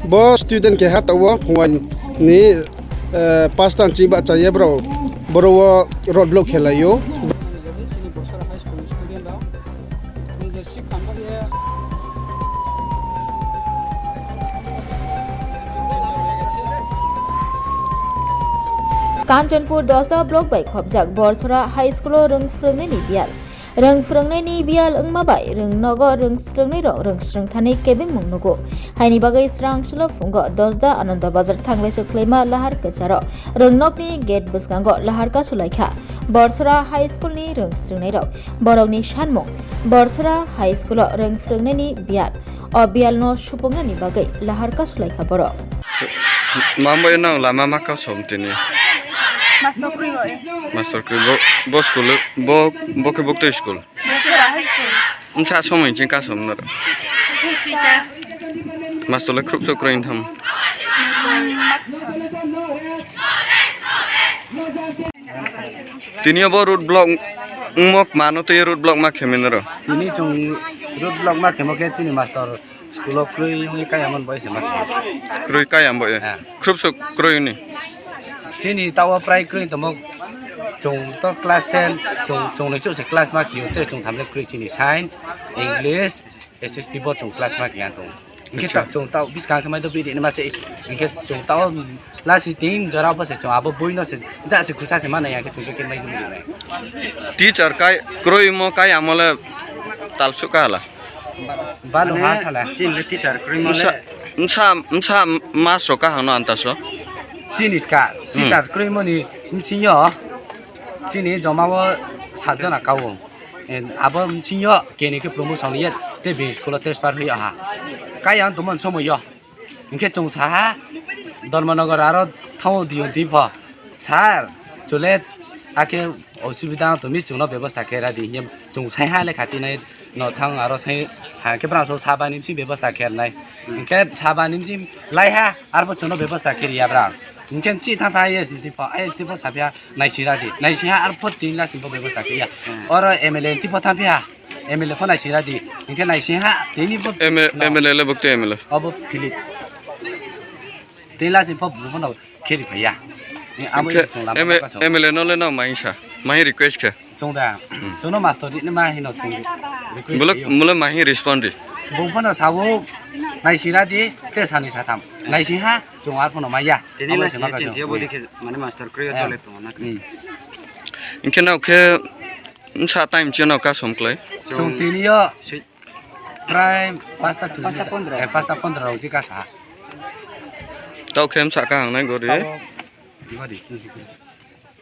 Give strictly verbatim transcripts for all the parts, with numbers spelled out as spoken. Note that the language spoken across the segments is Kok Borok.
Bo student keha tongo, phungai ni, eh, pasta ni chini bahcha ya bro, boro o road block khe lai o. Kanchanpur Dosda block bai khopjak Borsora High School o rwng phwrwngnaini biyal. Rwng phwrwngnaini biyal wngma bai rwng nogo rwng swrwngnairok rwng swrwngthani kebengmung nugo. Haini bagwi srangsulo phungo Dosda Ananda Bazar thanglaisu khwlaima lahar kwcharo rwng nokni gate bwskango lahar kasu laikha. Borsora High School ni rwng swrwngnairok borokni sanmung Borsora High School o rwng phwrwngnaini biyal. O biyalno supungnani bagwi lahar kasu laikha borok. Mambai nang lama ma kasom tini. Master Kroi roi. Master Kroi bo, bo school, bo, bo khe bukto school. Borsora High School. Nsa somoi ching kasom naro. Sita. Master le khrup so kroi tham. Tini bo road block wngmo mano tei road block ma khe mano ro. Tini chwng road block ma khemo khe chini master school o kwrwi wngwi kaya man bai se ma khe. Kwrwi kaya bo e. Ha. Khrup so kwrwi ni. Chini tawo prai kwrwi tamo chwng to class ten chwng chwng ni chwng se class ma khe tei chwng thamle kwrwi chini science, English, S S T bo chwng class ma khe tong. Hingke acha. Chwng tao biskang khe mai do bidi ma se hingke chwng tao lasi tin jora bo se chwng abo bui no se ja se kusa se mana ya khe chwng khe mai do bidi nai. Teacher kai kroi mo kai amole talsu ka hala. Balu ha sala. Chin le teacher kroi mo le. Msa msa msa mas ro ka hangno antaso. Chini ska. Hmm. Teacher kroi mo ni msinyo chini joma o sat jona kao. Abo msinyo keni khe promotion ye te bini school o transfer hoya ha. Kaya ang tongmani somoyo. Hingke chwng saha Dharmanagar aro thango diyon tipo. Sir, chole ake osubida tumi chwngno bebosta khe radi. Chwng sai ha le khati nai no thang aro sai ha khe brang so saba nimsi bebosta khe nai. Hingke saba nimsi lai ha arbo chwngno bebosta khe ya brang. Hingke chi thang pha yes tipo, yes tipo sapya. Naising radi, naising ha arpho tin la sing bo bebosta khe ya. Hmm. Oro M L A tipo thang pia, M L A pho naising radi, hingke naising ha tini bo M L A, no. M L A le bukte M L A. Obo Philip. Tin la sing pho bo no kheri phaya. Ni abo hingke chwng lama M L A, kaso. M L A no le no maisa, mai request khe. Chwng da, hmm. Chwngno master ni ma hino chwng request. Mule, khayo. Mule mai respond di. Bo pho no sawo naising radi, te sani satham. Naising ha, chwng arpho no maya. Tini abo la se ma sini kaso. Chintia bo dikhe, mane master kroi o chole tongo na. Hmm. Hingke nao khe msa time chino kasom klai. Chwng tini yo prai pasta tu pasta pondro. Eh, pasta pondro rok ji kasa. Tao khe msa kahang nai gori. Tao gori.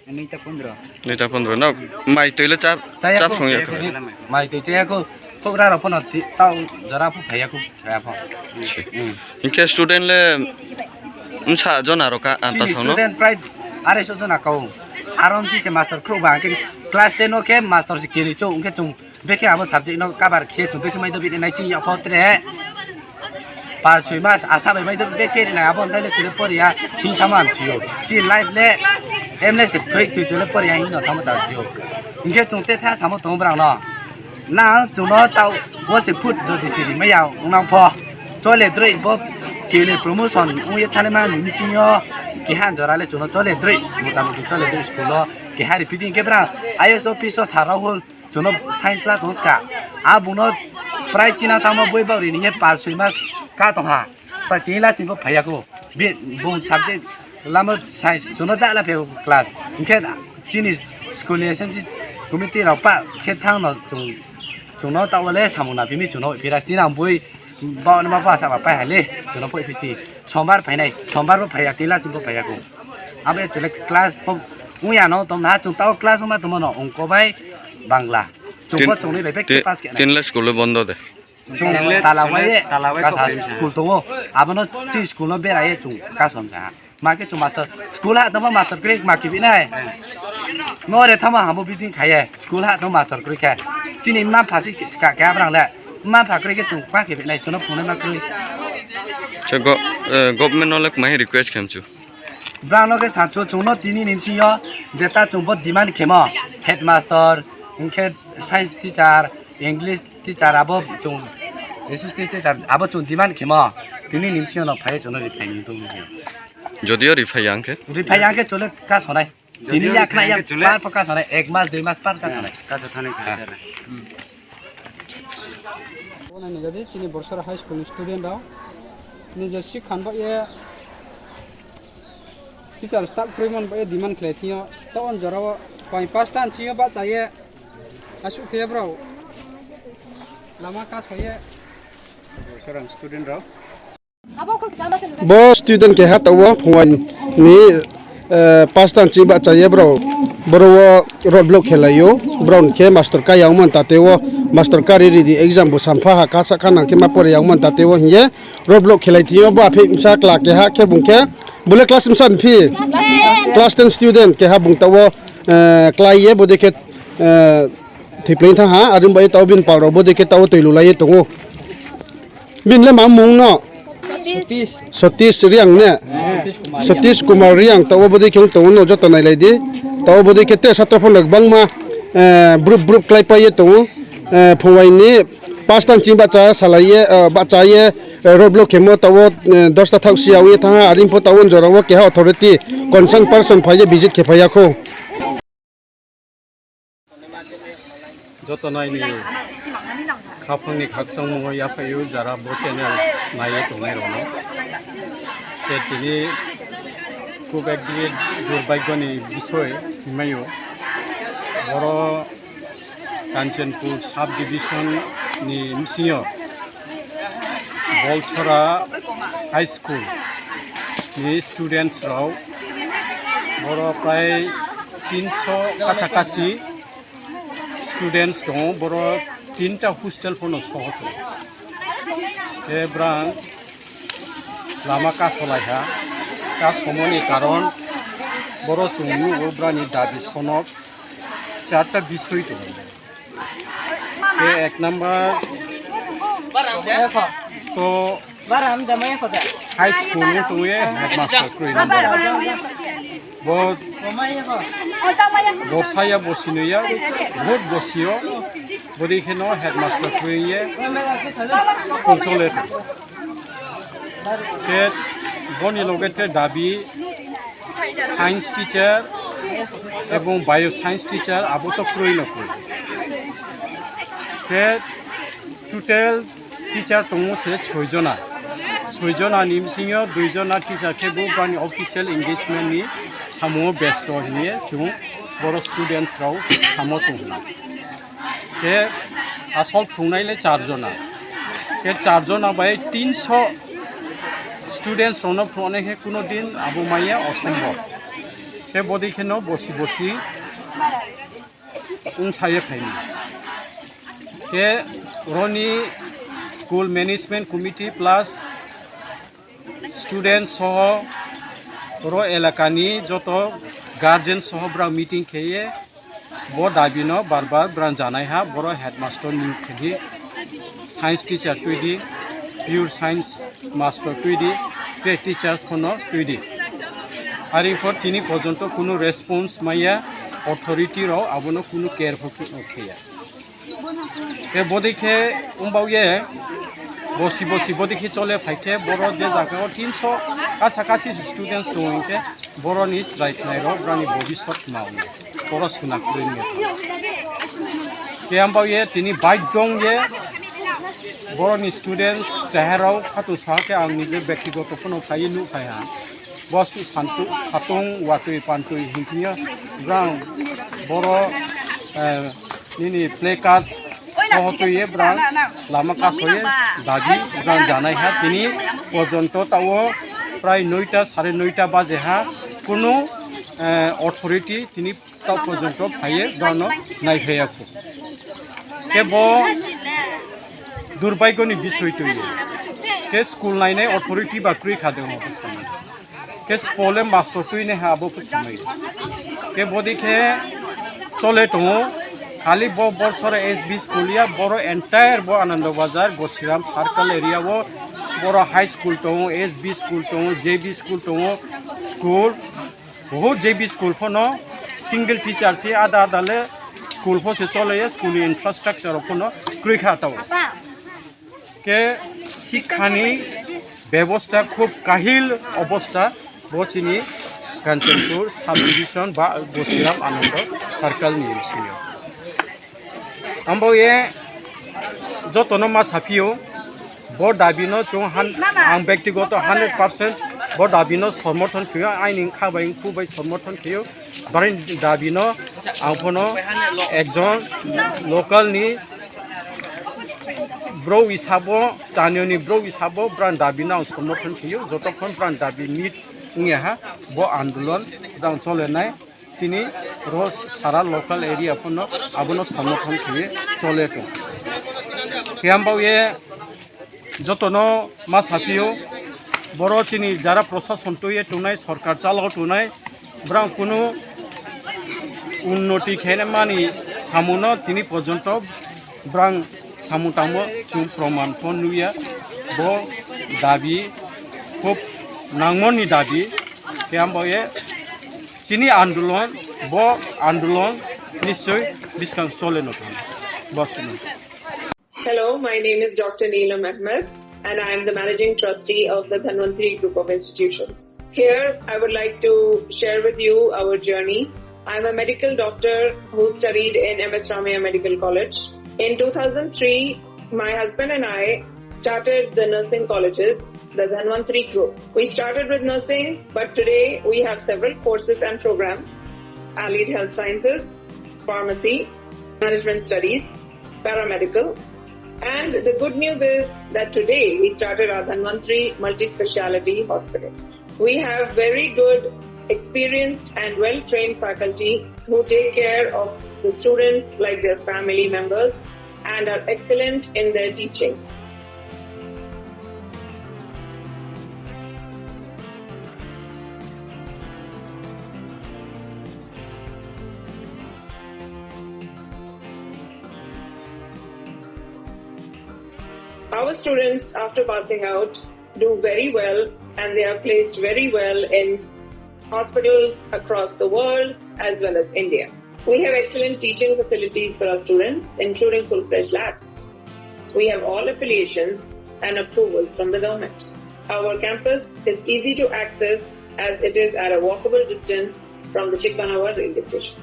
Nita pondro. Nita pondro. Nao mai twi le chap, chap song ya. Mai twi chaya ko. Pok ra ro pono tao jora pho phaya ko. Phaya pho. Hmm. Hingke student le msa jona ro ka anta sono. Student prai arai so jona kau. Aron si se master khro ba ke class ten o khe master si kiri cho hingke chung beke abo subject no cover khe chung beke mai do bini nai chi ya pho tre. Pas soi mas asa bai mai do beke ri nai abo nai le chule poriya hin sama am sio. Chi life le em le se thoi thoi chule poriya hin no thamo cha sio. Hingke chung te tha samo tong brang no. Nang chwngno tao bo se food jodi siri maya wngnang pho. Chole droi bo kini promotion wngye thani ma ni bisingo keha jora le chwngno chole droi. Mota moti chole droi school o keha repeating ke bra I S office o sir Rahul chwngno science la tong ska. A bungno prai kina tamo boi bau rini ye pas soi mas ka tong ha. Ta tini la sing bo phaiya ko. Bi bung subject lama science chwngno ja la phaiya ko class. Hingke chini school ni S M C committee rok pa khe thang no chwng chwngno ta wale samung na phimi chwngno phi ras tini ang bui ba ma pa sa ba pai hale chwngno poi phisti sombar phainai sombar bo phaiya tini la sing bo phaiya ko. Abo chwle class bo wngya no tong na chwng ta class ma tong no ongko bai bangla. Chwng tin, pho chwngni bai bek tin, pass khe nai. Tin la school bondo de. Chwng tala wai, tala wai kasa kok school tongo. Abono chini school no beraye chwng kasom sa. Ma khe chwng master, school ha tamo master kwrwi ma kibi nai. No re thamo hamo biding khaye, school ha tamo master kwrwi khe. Chini ma phasi ka, ka brang le. Ma pha kwrwi khe chwng pa kibi nai, chwngno phungnai ma kwrwi. Che go-, eh, government no le mai request khem chu. Brang no khe sancho chwngno tini ni bisingo jeta chwng bo demand khemo, headmaster, hwnkhe science teacher, English teacher abo chwng, S S T teacher abo chwng demand khemo. Tini nimsi ono phai jono rifai ni tong ni. Jodio rifai yang khe? Rifai yang khe chole ka sonai. Tini jodio yak na rifai yang yang khe chole. Par pa ka sonai, ek mas, dui mas par ka sonai. Ka sa thani ka. Onani jadi chini Borsora High School ni student rao. Ni je sikhan ba ye teacher staff kriman ba ye demand khlai thiyo. To on jorao pai pas tan chiyo ba chaye. Asuk khe bro. Lama ka saye. Borsora student rao. Bo student keha tawo phungwai ni, eh, pastan chi ba chaye bro. Boro wo road block khelaio. Bro khe master kaya man tate wo master kari ridi exam bo sampha ha kasa khana khe ma pore yang man tate wo hiye road block khelai thiyo bo aphe msa kla keha khe bung khe bole class msa phi class ten student keha bung tawo, eh, klai ye bo de khe, eh, thipleng tha ha arim bai tawo bin pal ro bo de khe tawo twi lulai tongo. Bin le ma mung no? Satish. Satish Riang ne? Satish Kumar Riang. Satish Kumar Riang, tabo bwdwi khe wng tongo no, joto nailai di. Tabo bwdwi khe te satro phano kwbangma, eh, broup broup klai pai tongo. Eh, phungwai ni pastan chini bacha salai ye, eh, bacha ye, eh, road block khemo tabo, eh, dosta thak sia wi tha ha, arim pho tabo jora o keha authority concern person phai ye visit khe phai ya kho. Joto naini khapangni khakchangmungo yaphaio jara bo channel naiwi tongnai rokno. Tei tini khub ekdigi durbhagyoni bisoi hwnmaio. Boro Kanchanpur sub division ni bisingo Bolchora High School ni students rok boro prai tinso kasa kasi students tongo, boro tinta hostel phano soho tongo. Tei brang lama kasolaiha, kasomoni karon boro chwng nugo brani dabi sonok charta bisoi tongo. Ke ek number to high school ni tongye headmaster kwrwi number. Bo bosaya bosinoya, bahut bosio, bodi kheno headmaster kwrwi ye school chole. Khe boni loge te dabi science teacher ebong bio science teacher abo to kwrwi no kwrwi. Khe total teacher tongo se soi jona. Soi jona ni bisingo dui jona teacher khe bo bani official engagement ni samungo besto hinye chwng boro students rok samo chwng hino. Khe asol phungnai le char jona. Khe char jona bai tinso students rokno phunuknai khe kuno din abo maya osombob. Khe bodi kheno bosi bosi wngsaye phaini. Khe roni school management committee plus student soho oro elakani joto guardian soho bwrang meeting kheye bo dabi no bar bar bwrang janai ha, boro headmaster ni khedi science teacher twidi, pure science master twidi, tei teachers phono twidi. Ari pho tini porjonto kunu response maya, authority rok abono kunu care pho khe-, kheya. Te bodi khe wngbaoye bosi bosi bodi khe chole phai khe boro je jaga o tinso kasa kasi students tongo hingkhe boroni chwrai khnai rok brani bobisot ma wngo boro suna kwrwi wngya. Te wngbaoye tini bike dong ye boroni students chehara rok khatung saha khe ang nije bektigoto phano phaiwi nuk phai ha. Bo su-, santu-, satung watwi pantwi hingkhe brang boro, eh, nini play cards sohotwi ye brang lama kasoye dagi brang janai ha tini porjonto tao prai noita sare noita baje ha kunu, eh, authority tini tao porjonto phaiye brano naiphaiya kho. Khe bo durbaigoni bisoi twi ye. Khe school nainai authority ba kwrwi kha de omo bwskango. Khe spo le master twi ne ha abo phusamai. Khe bodi khe chole tongo. Khali bo Bolsora S B school ya, boro entire bo Anando Bazar, Gosiram circle area o boro high school tongo, S B school tongo, J B school tongo, school. Bohut J B school phano single teacher se ada ada le school pho se chole ya, school ni infrastructure phano kwrwi kha tao. Khe sikhani bebosta khub kahil obosta bo chini Kanchanpur subdivision ba Gosiram Anando circle ni bisingo. Ambo ye jotono ma saphio, bo dabi no chung han, ang bektigoto hundred percent bo dabi no somorthon khio, aini kha bai khu bai somorthon khio, bari dabi no ang phono ekjon local ni bro isabo, sthanio ni bro isabo, bran dabi no ang somorthon khio, jotokhon bran dabi meet wngya ha, bo andolon bran cholenai. Chini ro sara local area phano abono somorthon khaiwi chole tong. Khe ambaoye jotono ma saphio, boro chini jara prosason twiwi tongnai, sorkar chalao tongnai, borang kunu unnoti khaina mani samuno tini porjonto borang samung tangmo chwng proman pho nukya. Bo dabi khub nangmoni dabi, khe ambaoye chini andolon, bo andolon nischoi bwskang chole no thang. Bo swmai. Hello, my name is Doctor Neelam Ahmed, and I am the Managing Trustee of the Dhanvantri Group of Institutions. Here, I would like to share with you our journey. I'm a medical doctor who studied in M S Ramaiah Medical College. In two thousand three, my husband and I started the nursing colleges, the Dhanvantri Group. We started with nursing, but today we have several courses and programs: Allied Health Sciences, Pharmacy, Management Studies, Paramedical. And the good news is that today we started our Dhanvantri Multi-Speciality Hospital. We have very good, experienced and well-trained faculty who take care of the students like their family members and are excellent in their teaching. Our students, after passing out, do very well, and they are placed very well in hospitals across the world as well as India. We have excellent teaching facilities for our students, including full-fledged labs. We have all affiliations and approvals from the government. Our campus is easy to access as it is at a walkable distance from the Chikmanawa railway station.